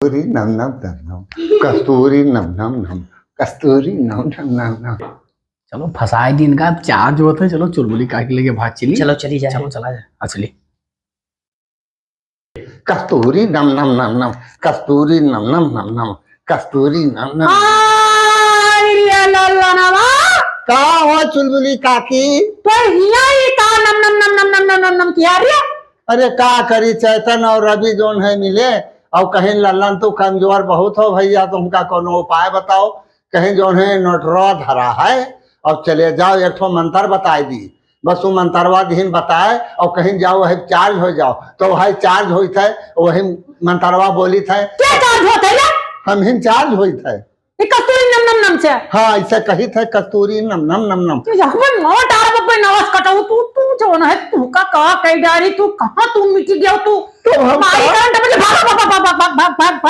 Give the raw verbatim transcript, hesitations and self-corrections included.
कस्तूरी नम नम नम नम, कस्तूरी नम नम नम, कस्तूरी नम नम नम नम। चलो, फंसाए दिन का charge होत है। चलो, चुलबुली काकी लगे भाग चली। चलो, चली जाए। चलो, चला जाए। हाँ, चली। कस्तूरी नम नम नम नम, कस्तूरी नम नम नम नम, कस्तूरी नम नम। आई रे लल्लनवा। का हो चुलबुली काकी? तो हिया ई का नम नम नम नम किया रे? अरे का करी, चैतन और रवि जौन है मिले और कहिन लल्लन तू कमजोर बहुत हो भैया, तुमका कोनो उपाय बताओ। कहिन जौन है नोटरवा धरा है और चले जाओ, एक ठो मंतर बताए दी। बस वो मंतरवा दिहिन बताए और कहिन जाओ, वही charge हो जाओ, तो वही charge होइत है, वही मंतरवा बोलित है। क्या charge होत है रे? हमहिन charge होइत है। ई कस्तूरी नम नम नम से। हाँ, ऐसे कहित है, कस्तूरी नम नम नम नम। तू यहाँ पर नौ डार पर नवस कटाऊ, तू, तू जौन है, तू का, का कह डारी, तू कहाँ तू मिट गया, तू तो हम मारी का करंट बजे, भाग, भाग, भाग।